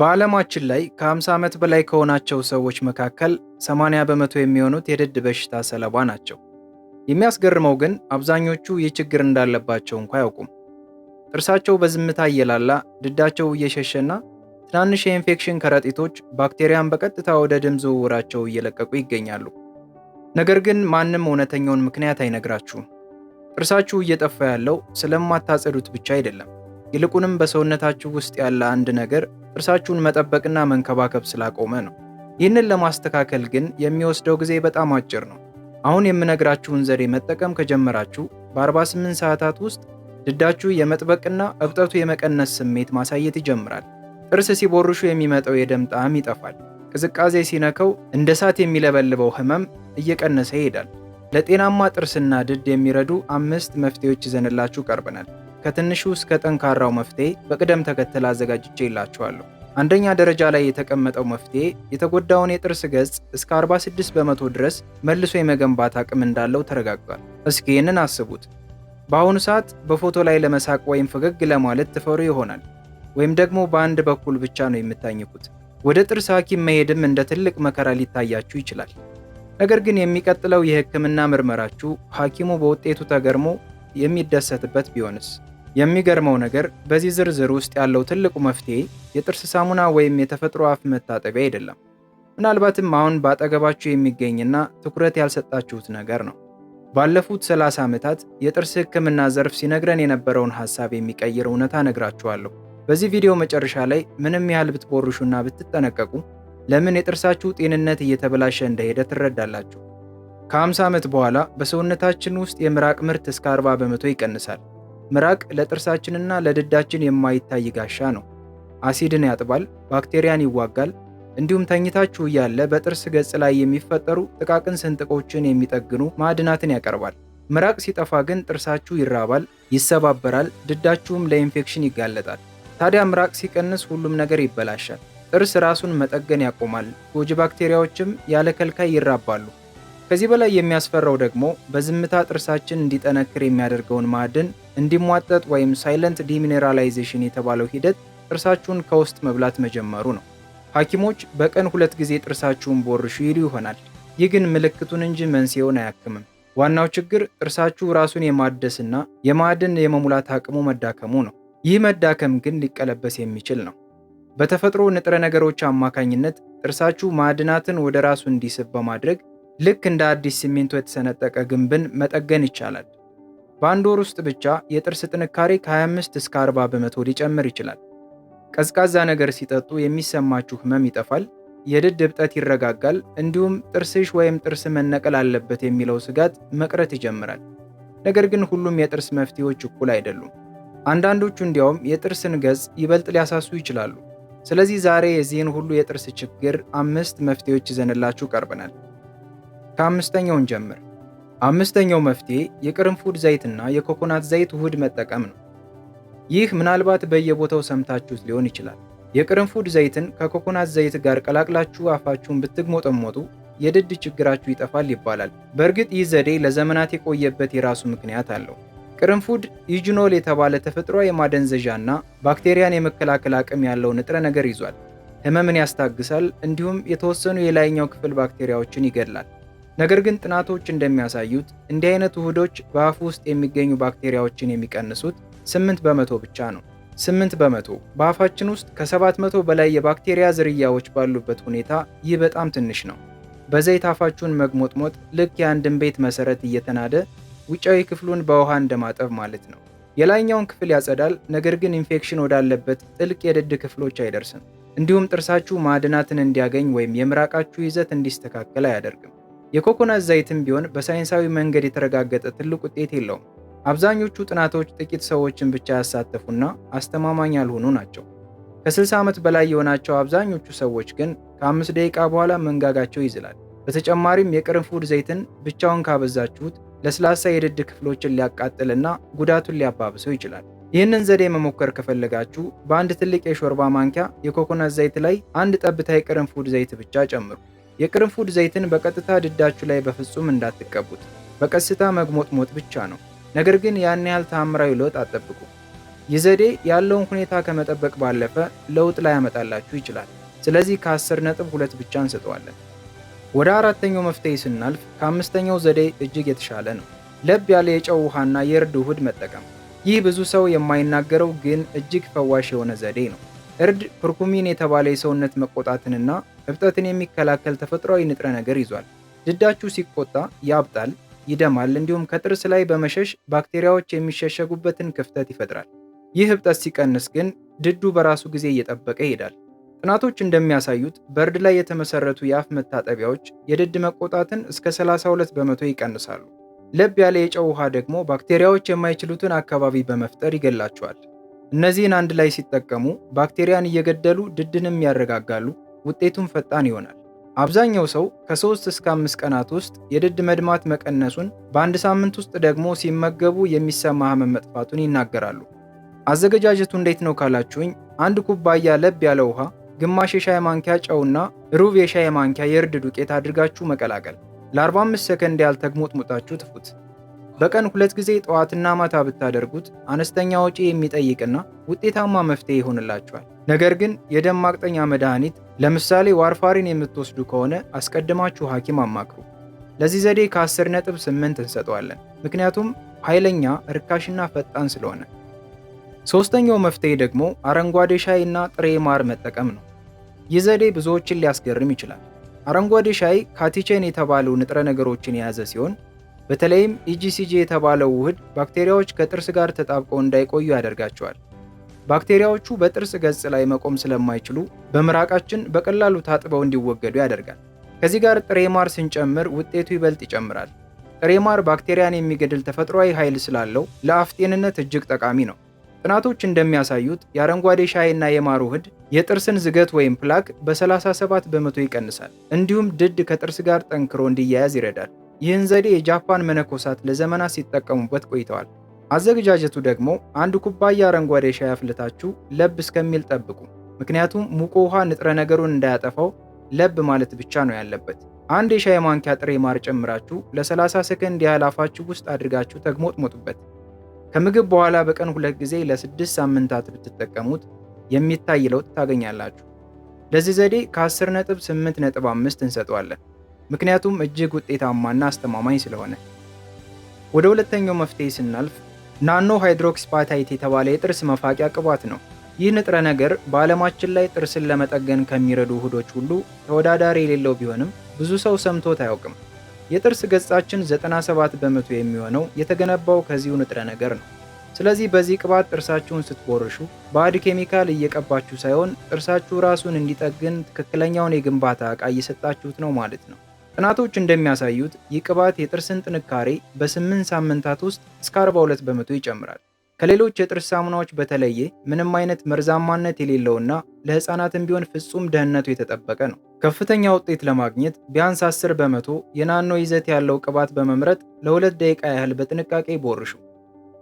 በዓለማችን ላይ ከ50 ዓመት በላይ ከሆናቸው ሰዎች መካከል 80% የሚሆኑት የድድ በሽታ ሰለባ ናቸው። የሚያስገርመው ግን አብዛኞቹ ይህ ችግር እንዳለባቸው እንኳ አያውቁም። ጥርሳቸው በዝምታ እየላላ፣ ድዳቸው እየሸሸና ትናንሽ የኢንፌክሽን ከረጢቶች ባክቴሪያን በቀጥታ ወደ ደም ዝውውራቸው እየለቀቁ ይገኛሉ። ነገር ግን ማንም እውነተኛውን ምክንያት አይነግራችሁም። ጥርሳችሁ እየጠፋ ያለው ስለማታጸዱት ብቻ አይደለም። ይልቁንም በሰውነታችሁ ውስጥ ያለ አንድ ነገር ጥርሳችሁን መጠበቅና መንከባከብ ስላቆመ ነው። ይህንን ለማስተካከል ግን የሚወስደው ጊዜ በጣም አጭር ነው። አሁን የምነግራችሁን ዘዴ መጠቀም ከጀመራችሁ በ48 ሰዓታት ውስጥ ድዳችሁ የመጥበቅና እብጠቱ የመቀነስ ስሜት ማሳየት ይጀምራል። ጥርስ ሲቦርሹ የሚመጣው የደም ጣዕም ይጠፋል። ቅዝቃዜ ሲነከው እንደ እሳት የሚለበልበው ህመም እየቀነሰ ይሄዳል። ለጤናማ ጥርስና ድድ የሚረዱ 5 መፍትሄዎች ይዘንላችሁ ቀርበናል። ከትንሹ እስከ ጠንካራው መፍትሄ በቅደም ተከተል አዘጋጅቼላችኋለሁ። አንደኛ ደረጃ ላይ የተቀመጠው መፍትሄ የተጎዳውን የጥርስ ገጽ እስከ 46% ድረስ መልሶ የመገንባት አቅም እንዳለው ተረጋግጧል። እስኪ ይህንን አስቡት። በአሁኑ ሰዓት በፎቶ ላይ ለመሳቅ ወይም ፈገግ ለማለት ትፈሩ ይሆናል። ወይም ደግሞ በአንድ በኩል ብቻ ነው የምታኝኩት። ወደ ጥርስ ሐኪም መሄድም እንደ ትልቅ መከራ ሊታያችሁ ይችላል። ነገር ግን የሚቀጥለው የሕክምና ምርመራችሁ ሐኪሙ በውጤቱ ተገርሞ የሚደሰትበት ቢሆንስ? የሚገርመው ነገር በዚህ ዝርዝር ውስጥ ያለው ትልቁ መፍትሄ የጥርስ ሳሙና ወይም የተፈጥሮ አፍ መታጠቢያ አይደለም። ምናልባትም አሁን በአጠገባችሁ የሚገኝና ትኩረት ያልሰጣችሁት ነገር ነው። ባለፉት 30 ዓመታት የጥርስ ሕክምና ዘርፍ ሲነግረን የነበረውን ሐሳብ የሚቀይር እውነታ እነግራችኋለሁ። በዚህ ቪዲዮ መጨረሻ ላይ ምንም ያህል ብትቦርሹና ብትጠነቀቁ ለምን የጥርሳችሁ ጤንነት እየተበላሸ እንደሄደ ትረዳላችሁ። ከ50 ዓመት በኋላ በሰውነታችን ውስጥ የምራቅ ምርት እስከ 40% ይቀንሳል። ምራቅ ለጥርሳችንና ለድዳችን የማይታይ ጋሻ ነው። አሲድን ያጥባል፣ ባክቴሪያን ይዋጋል፣ እንዲሁም ተኝታችሁ እያለ በጥርስ ገጽ ላይ የሚፈጠሩ ጥቃቅን ስንጥቆችን የሚጠግኑ ማዕድናትን ያቀርባል። ምራቅ ሲጠፋ ግን ጥርሳችሁ ይራባል፣ ይሰባበራል፣ ድዳችሁም ለኢንፌክሽን ይጋለጣል። ታዲያ ምራቅ ሲቀንስ ሁሉም ነገር ይበላሻል። ጥርስ ራሱን መጠገን ያቆማል፣ ጎጂ ባክቴሪያዎችም ያለ ከልካይ ይራባሉ። ከዚህ በላይ የሚያስፈራው ደግሞ በዝምታ ጥርሳችን እንዲጠነክር የሚያደርገውን ማዕድን እንዲሟጠጥ ወይም silent demineralization የተባለው ሂደት ጥርሳችሁን ከውስጥ መብላት መጀመሩ ነው። ሐኪሞች በቀን 2 ጊዜ ጥርሳችሁን ቦርሹ ይሉ ይሆናል። ይህ ግን ምልክቱን እንጂ መንስኤውን አያክምም። ዋናው ችግር ጥርሳችሁ ራሱን የማደስና የማዕድን የመሙላት አቅሙ መዳከሙ ነው። ይህ መዳከም ግን ሊቀለበስ የሚችል ነው። በተፈጥሮ ንጥረ ነገሮች አማካኝነት ጥርሳችሁ ማዕድናትን ወደ ራሱ እንዲስብ በማድረግ ልክ እንደ አዲስ ሲሚንቶ የተሰነጠቀ ግንብን መጠገን ይቻላል። በአንድ ወር ውስጥ ብቻ የጥርስ ጥንካሬ ከ25 እስከ 40% ሊጨምር ይችላል። ቀዝቃዛ ነገር ሲጠጡ የሚሰማችሁ ህመም ይጠፋል፣ የድድ እብጠት ይረጋጋል፣ እንዲሁም ጥርስሽ ወይም ጥርስ መነቀል አለበት የሚለው ስጋት መቅረት ይጀምራል። ነገር ግን ሁሉም የጥርስ መፍትሄዎች እኩል አይደሉም። አንዳንዶቹ እንዲያውም የጥርስን ገጽ ይበልጥ ሊያሳሱ ይችላሉ። ስለዚህ ዛሬ የዚህን ሁሉ የጥርስ ችግር 5 መፍትሄዎች ይዘንላችሁ ቀርበናል። ከአምስተኛው እንጀምር። አምስተኛው መፍትሄ የቅርንፉድ ዘይትና የኮኮናት ዘይት ውህድ መጠቀም ነው። ይህ ምናልባት በየቦታው ሰምታችሁት ሊሆን ይችላል። የቅርንፉድ ዘይትን ከኮኮናት ዘይት ጋር ቀላቅላችሁ አፋችሁን ብትግሞጠሞጡ የድድ ችግራችሁ ይጠፋል ይባላል። በእርግጥ ይህ ዘዴ ለዘመናት የቆየበት የራሱ ምክንያት አለው። ቅርንፉድ eugenol የተባለ ተፈጥሯዊ የማደንዘዣና ባክቴሪያን የመከላከል አቅም ያለው ንጥረ ነገር ይዟል። ህመምን ያስታግሳል፣ እንዲሁም የተወሰኑ የላይኛው ክፍል ባክቴሪያዎችን ይገድላል። ነገር ግን ጥናቶች እንደሚያሳዩት እንዲህ አይነት ውህዶች በአፍ ውስጥ የሚገኙ ባክቴሪያዎችን የሚቀንሱት 8% ብቻ ነው። 8% በአፋችን ውስጥ ከ700 በላይ የባክቴሪያ ዝርያዎች ባሉበት ሁኔታ ይህ በጣም ትንሽ ነው። በዘይት አፋችሁን መግሞጥሞጥ ልክ የአንድን ቤት መሰረት እየተናደ ውጫዊ ክፍሉን በውሃ እንደማጠብ ማለት ነው። የላይኛውን ክፍል ያጸዳል፣ ነገር ግን ኢንፌክሽን ወዳለበት ጥልቅ የድድ ክፍሎች አይደርስም። እንዲሁም ጥርሳችሁ ማዕድናትን እንዲያገኝ ወይም የምራቃችሁ ይዘት እንዲስተካከል አያደርግም። የኮኮናት ዘይትም ቢሆን በሳይንሳዊ መንገድ የተረጋገጠ ትልቅ ውጤት የለውም። አብዛኞቹ ጥናቶች ጥቂት ሰዎችን ብቻ ያሳተፉና አስተማማኝ ያልሆኑ ናቸው። ከ60 ዓመት በላይ የሆናቸው አብዛኞቹ ሰዎች ግን ከ5 ደቂቃ በኋላ መንጋጋቸው ይዝላል። በተጨማሪም የቅርንፉድ ዘይትን ብቻውን ካበዛችሁት ለስላሳ የድድ ክፍሎችን ሊያቃጥልና ጉዳቱን ሊያባብሰው ይችላል። ይህንን ዘዴ መሞከር ከፈለጋችሁ በአንድ ትልቅ የሾርባ ማንኪያ የኮኮናት ዘይት ላይ አንድ ጠብታ የቅርንፉድ ዘይት ብቻ ጨምሩ። የቅርንፉድ ዘይትን በቀጥታ ድዳችሁ ላይ በፍጹም እንዳትቀቡት፣ በቀስታ መግሞጥሞጥ ብቻ ነው። ነገር ግን ያን ያህል ተአምራዊ ለውጥ አትጠብቁ። ይህ ዘዴ ያለውን ሁኔታ ከመጠበቅ ባለፈ ለውጥ ላያመጣላችሁ ይችላል። ስለዚህ ከ10.2 ብቻ እንሰጠዋለን። ወደ አራተኛው መፍትሄ ስናልፍ ከአምስተኛው ዘዴ እጅግ የተሻለ ነው። ለብ ያለ የጨው ውሃና የእርድ ውህድ መጠቀም። ይህ ብዙ ሰው የማይናገረው ግን እጅግ ፈዋሽ የሆነ ዘዴ ነው። እርድ curcumin የተባለ የሰውነት መቆጣትንና እብጠትን የሚከላከል ተፈጥሯዊ ንጥረ ነገር ይዟል። ድዳችሁ ሲቆጣ ያብጣል፣ ይደማል፣ እንዲሁም ከጥርስ ላይ በመሸሽ ባክቴሪያዎች የሚሸሸጉበትን ክፍተት ይፈጥራል። ይህ እብጠት ሲቀንስ ግን ድዱ በራሱ ጊዜ እየጠበቀ ይሄዳል። ጥናቶች እንደሚያሳዩት በእርድ ላይ የተመሰረቱ የአፍ መታጠቢያዎች የድድ መቆጣትን እስከ 32% ይቀንሳሉ። ለብ ያለ የጨው ውሃ ደግሞ ባክቴሪያዎች የማይችሉትን አካባቢ በመፍጠር ይገላቸዋል። እነዚህን አንድ ላይ ሲጠቀሙ ባክቴሪያን እየገደሉ ድድንም ያረጋጋሉ። ውጤቱም ፈጣን ይሆናል። አብዛኛው ሰው ከ3 እስከ 5 ቀናት ውስጥ የድድ መድማት መቀነሱን፣ በአንድ ሳምንት ውስጥ ደግሞ ሲመገቡ የሚሰማ ህመም መጥፋቱን ይናገራሉ። አዘገጃጀቱ እንዴት ነው ካላችሁኝ፣ አንድ ኩባያ ለብ ያለ ውሃ፣ ግማሽ የሻይ ማንኪያ ጨውና ሩብ የሻይ ማንኪያ የእርድ ዱቄት አድርጋችሁ መቀላቀል። ለ45 ሰከንድ ያህል ተግሞጥሙጣችሁ ትፉት። በቀን ሁለት ጊዜ ጠዋትና ማታ ብታደርጉት አነስተኛ ወጪ የሚጠይቅና ውጤታማ መፍትሄ ይሆንላችኋል። ነገር ግን የደም ማቅጠኛ መድኃኒት ለምሳሌ warfarin የምትወስዱ ከሆነ አስቀድማችሁ ሐኪም አማክሩ። ለዚህ ዘዴ ከ10.8 እንሰጠዋለን፣ ምክንያቱም ኃይለኛ፣ ርካሽና ፈጣን ስለሆነ። ሶስተኛው መፍትሄ ደግሞ አረንጓዴ ሻይ እና ጥሬ ማር መጠቀም ነው። ይህ ዘዴ ብዙዎችን ሊያስገርም ይችላል። አረንጓዴ ሻይ catechin የተባሉ ንጥረ ነገሮችን የያዘ ሲሆን በተለይም EGCG የተባለው ውህድ ባክቴሪያዎች ከጥርስ ጋር ተጣብቀው እንዳይቆዩ ያደርጋቸዋል። ባክቴሪያዎቹ በጥርስ ገጽ ላይ መቆም ስለማይችሉ በምራቃችን በቀላሉ ታጥበው እንዲወገዱ ያደርጋል። ከዚህ ጋር ጥሬ ማር ስንጨምር ውጤቱ ይበልጥ ይጨምራል። ጥሬ ማር ባክቴሪያን የሚገድል ተፈጥሯዊ ኃይል ስላለው ለአፍ ጤንነት እጅግ ጠቃሚ ነው። ጥናቶች እንደሚያሳዩት የአረንጓዴ ሻይና የማር ውህድ የጥርስን ዝገት ወይም plaque በ37% ይቀንሳል። እንዲሁም ድድ ከጥርስ ጋር ጠንክሮ እንዲያያዝ ይረዳል። ይህን ዘዴ የጃፓን መነኮሳት ለዘመናት ሲጠቀሙበት ቆይተዋል። አዘገጃጀቱ ደግሞ አንድ ኩባያ አረንጓዴ ሻይ አፍልታችሁ ለብ እስከሚል ጠብቁ። ምክንያቱም ሙቅ ውሃ ንጥረ ነገሩን እንዳያጠፋው ለብ ማለት ብቻ ነው ያለበት። አንድ የሻይ ማንኪያ ጥሬ ማር ጨምራችሁ ለ30 ሰከንድ ያህል አፋችሁ ውስጥ አድርጋችሁ ተግሞጥሞጡበት። ከምግብ በኋላ በቀን ሁለት ጊዜ ለ6 ሳምንታት ብትጠቀሙት የሚታይ ለውጥ ታገኛላችሁ። ለዚህ ዘዴ ከ10.8.5 እንሰጠዋለን፣ ምክንያቱም እጅግ ውጤታማና አስተማማኝ ስለሆነ። ወደ ሁለተኛው መፍትሄ ስናልፍ nano hydroxyapatite የተባለ የጥርስ መፋቂያ ቅባት ነው። ይህ ንጥረ ነገር በዓለማችን ላይ ጥርስን ለመጠገን ከሚረዱ ውህዶች ሁሉ ተወዳዳሪ የሌለው ቢሆንም ብዙ ሰው ሰምቶት አያውቅም። የጥርስ ገጻችን 97% የሚሆነው የተገነባው ከዚሁ ንጥረ ነገር ነው። ስለዚህ በዚህ ቅባት ጥርሳችሁን ስትቦርሹ ባዕድ ኬሚካል እየቀባችሁ ሳይሆን ጥርሳችሁ ራሱን እንዲጠግን ትክክለኛውን የግንባታ ዕቃ እየሰጣችሁት ነው ማለት ነው። ጥናቶች እንደሚያሳዩት ይህ ቅባት የጥርስን ጥንካሬ በ8 ሳምንታት ውስጥ እስከ 42% ይጨምራል። ከሌሎች የጥርስ ሳሙናዎች በተለየ ምንም አይነት መርዛማነት የሌለውና ለሕፃናትም ቢሆን ፍጹም ደህንነቱ የተጠበቀ ነው። ከፍተኛ ውጤት ለማግኘት ቢያንስ 10% የናኖ ይዘት ያለው ቅባት በመምረጥ ለ2 ደቂቃ ያህል በጥንቃቄ ቦርሹ።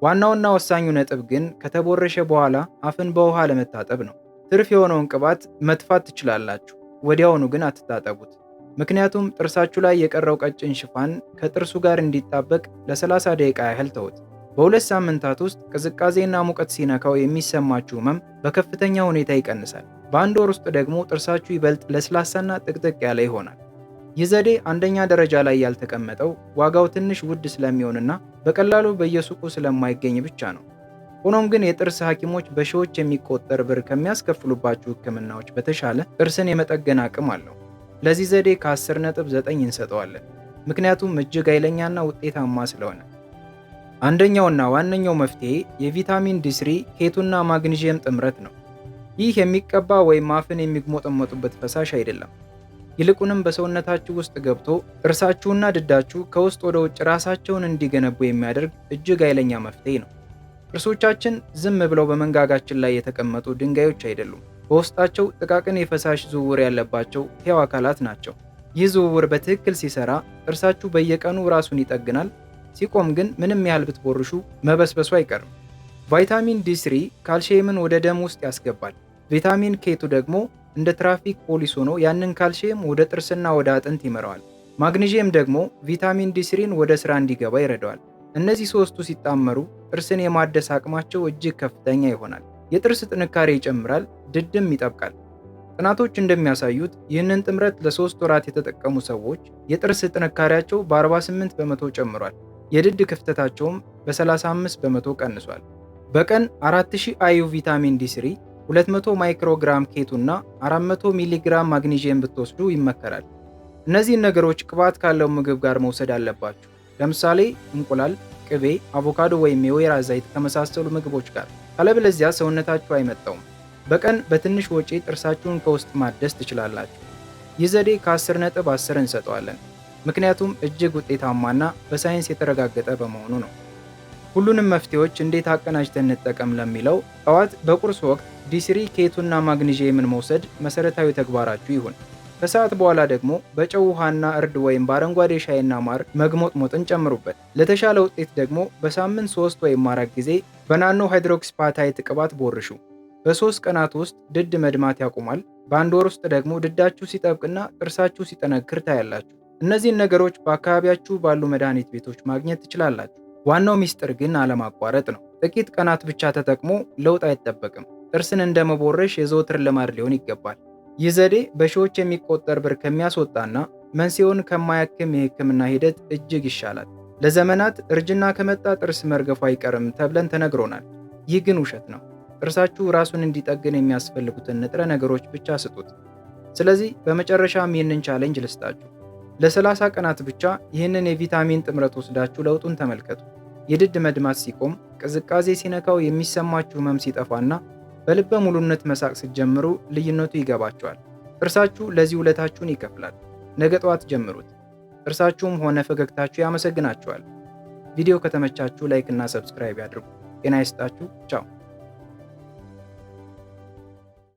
ዋናውና ወሳኙ ነጥብ ግን ከተቦረሸ በኋላ አፍን በውሃ ለመታጠብ ነው። ትርፍ የሆነውን ቅባት መትፋት ትችላላችሁ፣ ወዲያውኑ ግን አትታጠቡት። ምክንያቱም ጥርሳችሁ ላይ የቀረው ቀጭን ሽፋን ከጥርሱ ጋር እንዲጣበቅ ለ30 ደቂቃ ያህል ተውት። በ2 ሳምንታት ውስጥ ቅዝቃዜና ሙቀት ሲነካው የሚሰማችሁ ህመም በከፍተኛ ሁኔታ ይቀንሳል። በአንድ ወር ውስጥ ደግሞ ጥርሳችሁ ይበልጥ ለስላሳና ጥቅጥቅ ያለ ይሆናል። ይህ ዘዴ አንደኛ ደረጃ ላይ ያልተቀመጠው ዋጋው ትንሽ ውድ ስለሚሆንና በቀላሉ በየሱቁ ስለማይገኝ ብቻ ነው። ሆኖም ግን የጥርስ ሐኪሞች በሺዎች የሚቆጠር ብር ከሚያስከፍሉባችሁ ሕክምናዎች በተሻለ ጥርስን የመጠገን አቅም አለው። ለዚህ ዘዴ ከ10.9 እንሰጠዋለን፣ ምክንያቱም እጅግ ኃይለኛና ውጤታማ ስለሆነ። አንደኛውና ዋነኛው መፍትሄ የቪታሚን D3 K2 ና ማግኒዥየም ጥምረት ነው። ይህ የሚቀባ ወይም አፍን የሚግሞጠመጡበት ፈሳሽ አይደለም። ይልቁንም በሰውነታችሁ ውስጥ ገብቶ ጥርሳችሁና ድዳችሁ ከውስጥ ወደ ውጭ ራሳቸውን እንዲገነቡ የሚያደርግ እጅግ ኃይለኛ መፍትሄ ነው። ጥርሶቻችን ዝም ብለው በመንጋጋችን ላይ የተቀመጡ ድንጋዮች አይደሉም። በውስጣቸው ጥቃቅን የፈሳሽ ዝውውር ያለባቸው ሕያው አካላት ናቸው። ይህ ዝውውር በትክክል ሲሰራ ጥርሳችሁ በየቀኑ ራሱን ይጠግናል። ሲቆም ግን ምንም ያህል ብትቦርሹ መበስበሱ አይቀርም። ቫይታሚን D3 ካልሽየምን ወደ ደም ውስጥ ያስገባል። ቪታሚን K2 ደግሞ እንደ ትራፊክ ፖሊስ ሆኖ ያንን ካልሽየም ወደ ጥርስና ወደ አጥንት ይመራዋል። ማግኒዥየም ደግሞ ቪታሚን D3ን ወደ ስራ እንዲገባ ይረዳዋል። እነዚህ ሶስቱ ሲጣመሩ ጥርስን የማደስ አቅማቸው እጅግ ከፍተኛ ይሆናል። የጥርስ ጥንካሬ ይጨምራል፣ ድድም ይጠብቃል። ጥናቶች እንደሚያሳዩት ይህንን ጥምረት ለ3 ወራት የተጠቀሙ ሰዎች የጥርስ ጥንካሬያቸው በ48% ጨምሯል። የድድ ክፍተታቸውም በ35% ቀንሷል። በቀን 4000 IU ቪታሚን D3፣ 200 ማይክሮግራም K2 እና 400 ሚሊግራም ማግኒዥየም ብትወስዱ ይመከራል። እነዚህን ነገሮች ቅባት ካለው ምግብ ጋር መውሰድ አለባችሁ። ለምሳሌ እንቁላል፣ ቅቤ፣ አቮካዶ ወይም የወይራ ዘይት ከመሳሰሉ ምግቦች ጋር። ካለበለዚያ ሰውነታችሁ አይመጥነውም። በቀን በትንሽ ወጪ ጥርሳችሁን ከውስጥ ማደስ ትችላላችሁ። ይህ ዘዴ ከ10 ነጥብ 10 እንሰጠዋለን። ምክንያቱም እጅግ ውጤታማና በሳይንስ የተረጋገጠ በመሆኑ ነው። ሁሉንም መፍትሄዎች እንዴት አቀናጅተን እንጠቀም ለሚለው፣ ጠዋት በቁርስ ወቅት D3፣ K2 ና ማግኒዥየምን መውሰድ መሰረታዊ ተግባራችሁ ይሁን። ከሰዓት በኋላ ደግሞ በጨው ውሃና እርድ ወይም በአረንጓዴ ሻይና ማር መጉመጥመጥን ጨምሩበት። ለተሻለ ውጤት ደግሞ በሳምንት 3 ወይም 4 ጊዜ በ nano hydroxyapatite ቅባት ቦርሹ። በ3 ቀናት ውስጥ ድድ መድማት ያቆማል። በአንድ ወር ውስጥ ደግሞ ድዳችሁ ሲጠብቅና ጥርሳችሁ ሲጠነክር ታያላችሁ። እነዚህን ነገሮች በአካባቢያችሁ ባሉ መድኃኒት ቤቶች ማግኘት ትችላላችሁ። ዋናው ሚስጥር ግን አለማቋረጥ ነው። ጥቂት ቀናት ብቻ ተጠቅሞ ለውጥ አይጠበቅም። ጥርስን እንደ መቦረሽ የዘወትር ልማድ ሊሆን ይገባል። ይህ ዘዴ በሺዎች የሚቆጠር ብር ከሚያስወጣና መንስኤውን ከማያክም የሕክምና ሂደት እጅግ ይሻላል። ለዘመናት እርጅና ከመጣ ጥርስ መርገፉ አይቀርም ተብለን ተነግሮናል። ይህ ግን ውሸት ነው። ጥርሳችሁ ራሱን እንዲጠግን የሚያስፈልጉትን ንጥረ ነገሮች ብቻ ስጡት። ስለዚህ በመጨረሻም ይህንን challenge ልስጣችሁ። ለ30 ቀናት ብቻ ይህንን የቪታሚን ጥምረት ወስዳችሁ ለውጡን ተመልከቱ። የድድ መድማት ሲቆም፣ ቅዝቃዜ ሲነካው የሚሰማችሁ ህመም ሲጠፋና በልበ ሙሉነት መሳቅ ስትጀምሩ ልዩነቱ ይገባችኋል። ጥርሳችሁ ለዚህ ውለታችሁን ይከፍላል። ነገ ጠዋት ጀምሩት። ጥርሳችሁም ሆነ ፈገግታችሁ ያመሰግናችኋል። ቪዲዮ ከተመቻችሁ like እና subscribe ያድርጉ። ጤና ይስጣችሁ። ቻው።